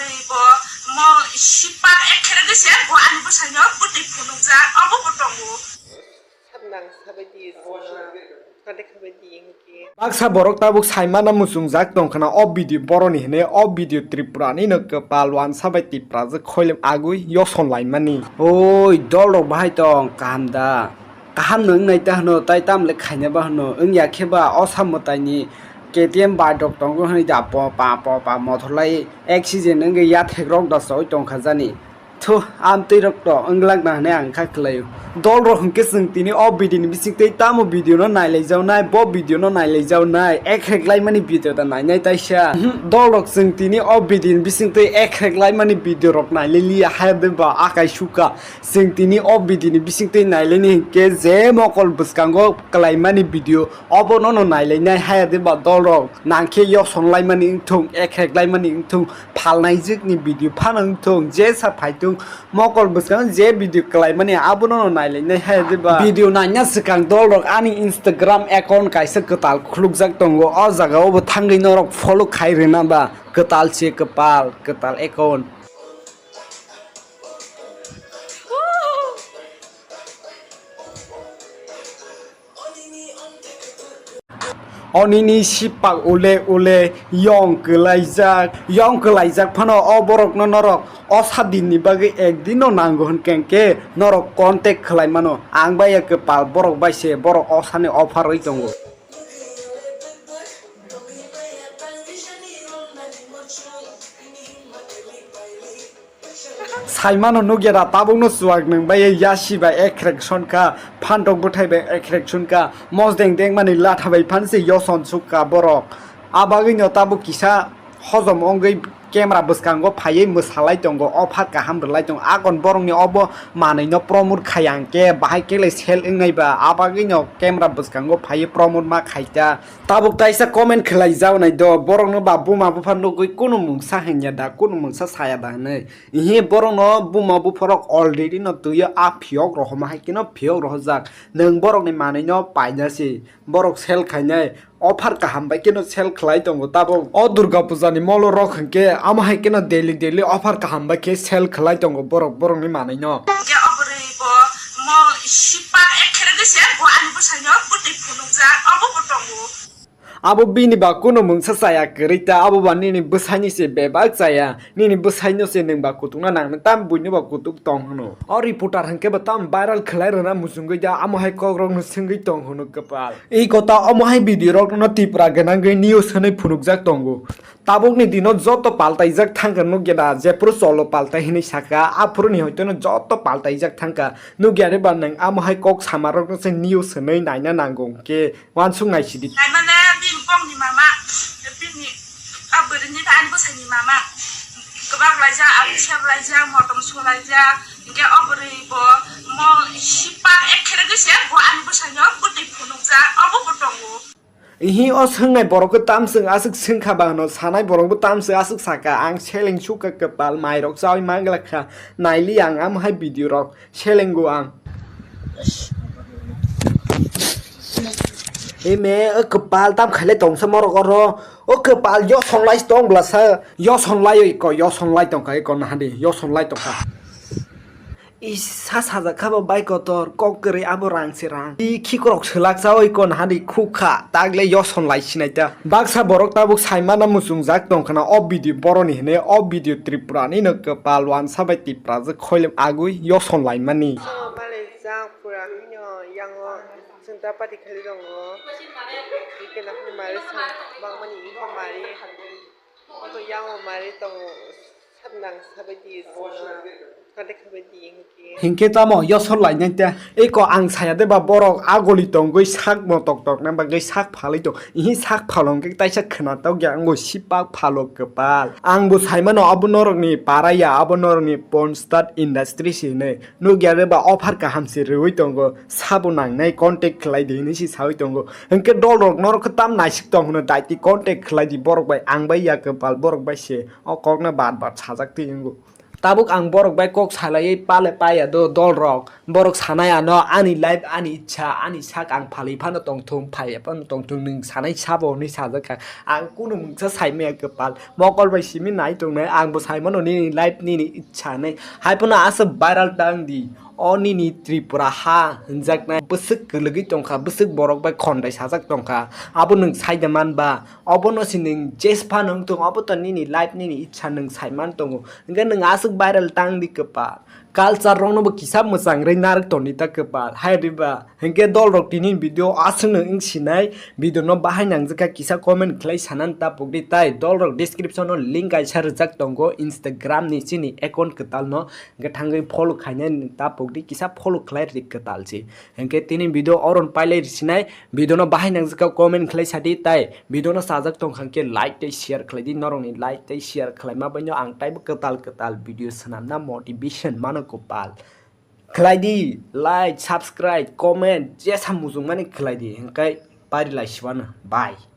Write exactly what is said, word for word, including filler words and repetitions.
Bo mo sipa ekhere gwi se bo ani bwsaino bwtwi phunukjak, obo bo tongo. Sabnang sabai di sima, kade khabai di hinkhe. Baksa borok tabuk saimano muchungjak tongkhna o video boroni hinwi, o video Tripura ni no kwpal wansa bai Tiprajwk khoilem agwi yoson laimani. Oi, dol rok bahai tong, kaham da? Kaham no wngnai ta hwno, tai tamle khaina ba hwno, wngya khe ba o sa mwtai ni K T M bike rok tongo hwnwi da, po pa po pa mothor lai accident wngwi yathek rok da soi tongkha jani. Thu, amtwi rok to wngglak na hwnwi ang kha khlaio. Dol rok hwnkhe chwng tini o video ni bising twi tamo video no nailai jawnai, bo video no nailai jawnai, ekrek laimani video da nainai taisa. Mhm, dol rok chwng tini o video ni bising twi ekrek laimani video rok nailai liya, haya de ba akai suka. Chwng tini o video ni bising twi nailaini hinkhe je mokol bwskango kwlaimani video obo nono nailainai, haya de ba dol rok nangkhe yoson laimani wngthung, ekrek laimani wngthung, phalnaijwk ni video phano wngthung, jesa phaitung mokol bwskango je video kwlaimani abo nono nailainai, haya de ba video naina swkang dol rok ani Instagram account kaisa kwtal khulukjak tongo, o jaga o bo thangwi norok follow khai rwna ba kwtal se kwpal kwtal account. O nini sipak ule ule yong kwlaijak, yong kwlaijak phano o borok no norok o sa din ni bagwi ek din no nango hwnkhe hwnkhe norok contact khwlai mano. Ang bai ya kwpal borok bai se borok o sa ni offer oi tongo. Saimano nukya da tabukno chuwak nwng bai yasi bai ekrek sonkha, phantok bwthai bai ekrek sonkha, mosdeng dengmani latha bai phanse yoson sukha borok. A bagwino tabuk kisa hojom wngwi camera bwskango phaiwi mwsalai tongo, offer kaham rwlai tongo. Akon borokni obo manwino promote khaiya hwnkhe bahai khe lai sell wngnai ba, a bagwino camera bwskango phaiwi promote ma khaita. Tabuk taisa comment khwlai jaonai do, borokno ba buma bupha nugwi kunu mungsa hanya da, kunu mungsa saya da hwnwi. Ihi borokno buma bupharok already no twiyo a phiyok rohoma hai kheno phiyok rohojak. Nwng borokni manwino paina se, borok sell khainai, offer kaham bai kheno sell khlai tongo tabuk. O Durga Puja ni molo rok hwnkhe amo hai kheno daily daily offer kaham bai khe sell khlai tongo borok borokni manwino. Hwnkhe o bwrwi bo mo sipa ekhere gwi se bo ani bwsaino bwtwi phunukjak, obo bo tongo. Abo bini ba kunu mungsa chaya kwrwi ta, abo ba nini bwsaini se bebak chaya, nini bwsaino se nwng ba kutukna nangnai, tam buino ba kutuk tong hwno. O reporter hwnkhe bo tam viral khlai rwna muchungwi da, amo hai kokrokno swngwi tong hwno kwpal. Ei kota omo hai video rokno Tipra gwnangwi news hwnwi phunukjak tongo. Tabukni dino joto paltaijak thangkha nukya da, jephuru cholo paltai hinwi sakha, aphuruni hoitono joto paltaijak thangkha. Nukya re ba nwng amo hai kok samarokno se news hwnwi naina nango hwnkhe uansuk naisidi. Naimane bini bongni mama, bini a bwrwini ani bwsaini mama. Kwbang laijak, alu sep laijak, motom so laijak, hwnkhe o bwrwi bo mo sipa ekhere gwi se bo ani bwsaino bwtwi phunukjak, obo bo tongo. Ihi o swngnai borok khe tamswk aswk swngkha ba hwno, sanai borok bo tamswk aswk saka, ang seleng sukha kwpal, mairok chaui manglak kha, naili ang amo hai video rok selengo ang. Eme o kwpal tam khaile tongsa morok oro, o kwpal yoson lai tong blasa, yoson lai oi ko, yoson lai tongkha iko nahadi, yoson lai tongkha. Isa sajak kha bo bai kotor, kok kwrwi abo rang se rang. I khikrok swlak chawi kon hani khukha, tagle yoson lai sinai ta. Baksa borok tabuk saimano muchungjak tongkhana o video boroni hwnwi, o video Tripura ni no kwpal wansa bai Tiprajwk khoilem agwi yoson laimani. Malaijak pura hino yango chwngta pati khali tongo. Ikena hwnwi mari sa bangmani iko mari. Oto yango mari tongo, sabnang sabai di sima, kade khabai di hinkhe. Hinkhe tamo yosor lainai ta, eko ang saya de ba borok agoli tongwi sak motok tokna bagwi sak phalwi tong, ihi sak phalo hinkhe taisa khwnatok ya wngwi sipak phalo kwpal. Ang bo saimano abo norokni para ya, abo norokni Ponstat Industry se hinwi. Nukya re ba offer kaham se rwui tongo, sabo nangnai contact khlai di hinwi se saui tongo. Hinkhe dol rok norok khe tam naisik tong hwno, daiti contact khlai di borok bai, ang bai ya kwpal borok bai se o kok no bat bat sajak twi wngo. Tabuk ang borok bai kok salaiwi pale paiya do dol rok. Borok sanai ano ani life, ani ichha, ani sak ang phalwi phano tongthung, phaiya phano tongthung, nwng sanai sabo hwnwi sajak kha. Ang kunu mungsa saimaya kwpal. Mokol bai simi nai tongnai, ang bo saimano nini life, nini ichha hwnwi. Hai phano aswk viral tang di. O nini Tripura ha hwnjaknai bwswk kwlwgwi tongkha, bwswk borok bai khondai sajak tongkha. Abo nwng saida manba. Obono se nwng jesphano wng tongo, obo to nini life, nini ichha, nwng saiman tongo. Hwnkhe nwng aswk viral tang di kwpal. Culture rokno bo kisa mwchang rwi narwk toni ta kwpal. Hai riba, hwnkhe dol rok tini video aswkno wng sinai, video no bahai nangjak kha kisa comment khlai sanani ta pokdi, tai dol rok description o link kaisa rwjak tongo Instagram ni chini account kwtal no, hwnkhe thangwi follow khainani ta pokdi, kisa follow khlai ri kwtal se. Hwnkhe tini video oron pailai rw sinai, video no bahai nangjak kha comment khlai sadi, tai video no sajak tongkha hwnkhe like tei share khlai di, norokni like tei share khlaima baino ang taibo kwtal kwtal video swnamna motivation mano kwpal. Khlai di, like, subscribe, comment, jesa muchung mani khlai di, hwnkhe pari lai sibano. Bye.